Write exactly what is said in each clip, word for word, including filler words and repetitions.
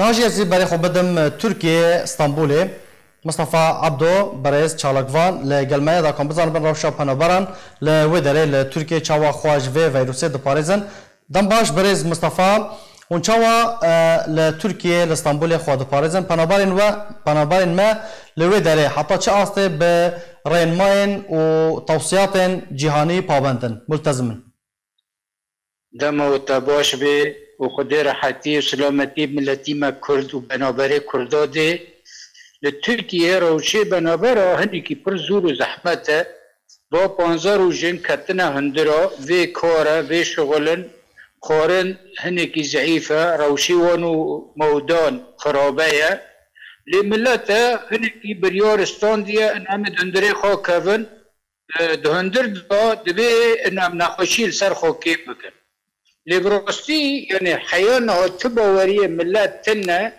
Niha jî ez ê berê xwe bidim Tirkiyeyê, Stenbolê. Mistefa Ebdo, berêz çalakvan li gel me ye, da kan bizanibin rewşa penaberan li wê derê li Tirkiyeyê çawa xwe ji vê vîrusê diparêzin. Dem baş berêz Mistefa, hûn çawa, e, li Tirkiyeyê, li Stenbolê xwe diparêzin? Penaberên we, penaberên me li wê derê heta çi astê bi rênmayên û tewsiyatên cîhanî pabend in, multezim in? Dema we te baş be û Xwedê rehetî û silametî miletî me Kurd û benaberê Kurda dê. Li Tirkiyeyê rewşê benabera hinekî pir zor û zehmet e. Va panzdeh rojên ketine hundira vê kare, vê şixulin, xwarin hinekî zeîf e, rewşê wan û mewdan xirabe ye. Lê milet e hinekî biryar standiye, in em ê di hundirê xwe kevin. E, di hundir de divê em nexweşî li ser xwe kêm bikin. Lê bi rastî, yanî heya niha tu baweriyê milet tune,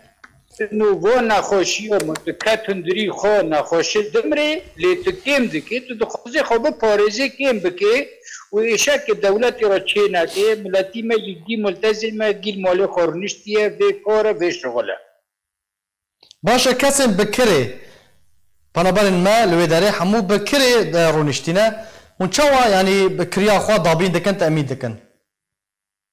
tu nû va nexweşiya min, tu ket hundirî xwe nexweşi dimrê, lê tu kêm dikê, tu dixwazê xwe biparêzê kêm bikê û êşekê dewletê re çê nekê, miletî me jî gî multezê me gî li malê xwe rûniştiye, vê kar e, vê şixul e. Baş e, kesên bi kirê, penaberên me li wê derê hemû bi kirê, e, rûniştîne. Hûn çawa, yanî bi kiriya xwe dabîn dikin, temîn dikin?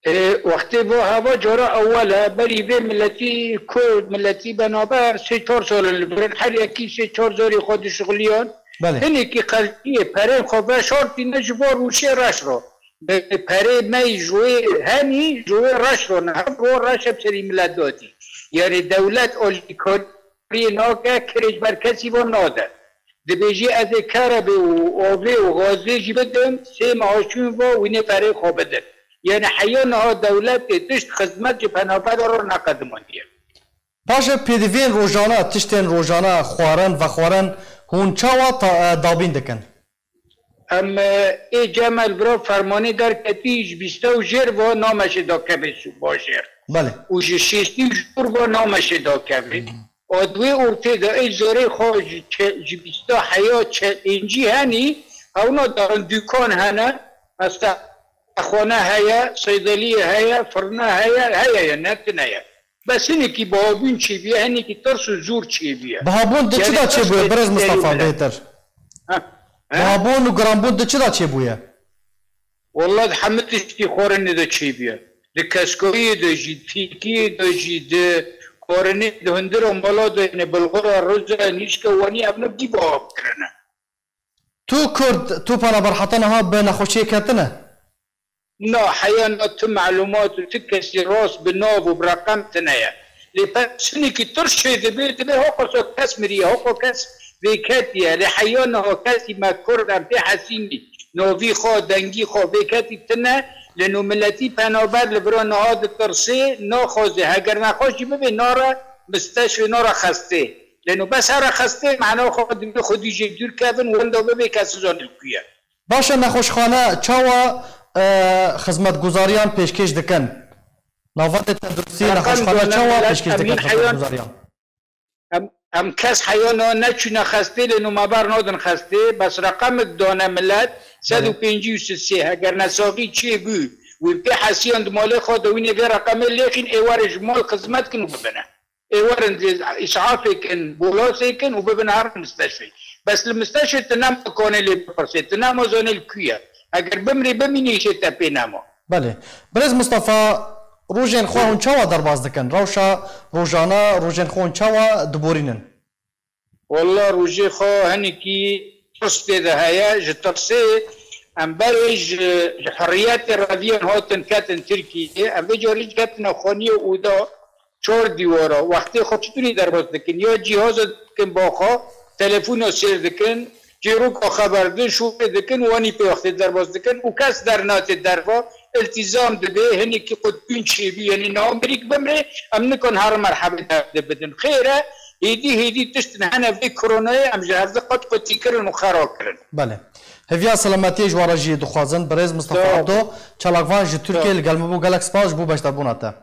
Ê, wextê va heva cara ewel e, berî vê miletî Kurd, miletî benaber sê çar sal in li vir in, her yekî sê çar zarê xwe dişixuliyan. Belê. Hinekî qerziyê perên xwe veşartîne ji van rûşê reş re. Bi perê me yî ji wê henî, ji wê reş re, niha ro reş hemserî milet datî. Yanî dewlet alîkariyê nake, kirê ji ber kesî ve nade. Dibêjî ez ê kerebê û avê û gazê jî bidim, sê meha çûn ve wînê perê xwe bidin. Yanî heya niha dewletê tişt xizmet ji penaberan re neqedimandiye. Paşê pêdiviyên rojane, tiştên rojane, xwarin, vexwarin, hûn çawa ta-, e, dabîn dikin? Em, e, ê cem el vira fermanê derketî ji bîsta û jêr ve nameşê dakevê bajêr. Belê. Û ji şêstî û jêr ve nameşê dakevê. Hı hı. Û di wê ortê de ê zarê xwe ji çe-, ji bîsta heya çe-, pêncî henî, hewna darin dûkan hene, mesela xane heye, seydeliyê heye, firne heye, heye ye, ne tune ye. Bes hinekî bihabûn çêbûye, hinekî tirs û zor çêbûye. Bihabûn di çi de çêbûye, birêz Mistefa, bêtir? Ha. Ha? Bihabûn û giranbûn di çi de çêbûye? Walla di hemû tiştî xwarinê de çêbûye. Di keskoyê de jî, di fîkiyê de jî, di xwarinê, di hundira mala de, yanî bilxura, rize, nîşke, wanî, ev ne bî biha kirine. Tu Kurd, tu penaber heta niha bi nexweşiyê ketine? Na, heya na tu melûmat û tu kesî rast bi nav û bi reqem tune ye. Lê pers hinekî tirş çê dibe, dibe hoqasa kes miriye, hoqa kes vêketiye. Lê heya niha kesî me Kurd em pê hesînî, navî xwe, dengî xwe vêketî tune, lê nû miletî penaber li vira niha ditirsê, naxwaze, heger nexweş jî bibe, nare misteşfê, nare xestê. Lê nû bes here xestê, mena xwe divê xwedî jê dûr kevin, wenda bibe kes nizane li ku ye. Baş e, nexweşxane çawa, e, xizmetguzariyan pêşkêş dikin? Navendê tenduristiyê, nexweşxane çawa pêşkêş dikin xizmetguzariyan? Em, em kes heyana neçûne xestê, lê nû me bernadin xestê, bes reqemik dane milet, sed û pêncî û sisê, heger nesaxî çêbû, wî pê hesiyan di malê xwe de wînê vê reqemê lêxîn, ê werin ji mal xizmet kin û bibine. Ê werin dê îsafê kin, bolasê kin û bibin herin misteşfê. Bes li misteşfê tu nema kanê lê bipirsê, tu nema zanê li ku ye. Eger bimrê bimînî îşê te pê nema. Belê. Birêz Mistefa, rojên xwe hûn çawa derbas dikin? Rewşa rojane, rojên xwe hûn çawa diborînin? Walla rojê xwe hinekî tirs tê de heye. Ji tirsê em berê ji, ji hurriyetê reviyan hatin ketin Tirkiyeyê. Em vê carî jî ketine xaniyê û da çar dîwara. Wextê xwe çiturî derbas dikin? Ya cîhaza dikin ba xwe, telefona sêr dikin, çîroka xeber din, şûrê dikin, wanî pê wextê derbas dikin û kes dernatê derva. Îltîzam dibe, hinekî qutbîn çêbî, yanî niha mirîk bimrê, em nikan her merhebê derdê bidin. Xêr e, hêdî hêdî tiştin hene vê koronayê em ji hevdî qet qutî kirin û xera kirin. Belê. Hêviya selametiyê ji we re jî dixwazin. Birêz Mistefa Sağ ol. Abdo, çalakvan ji Tirkiyê Sağ ol. Li gel me bû. Gelek spas ji bo beşdarbûna te.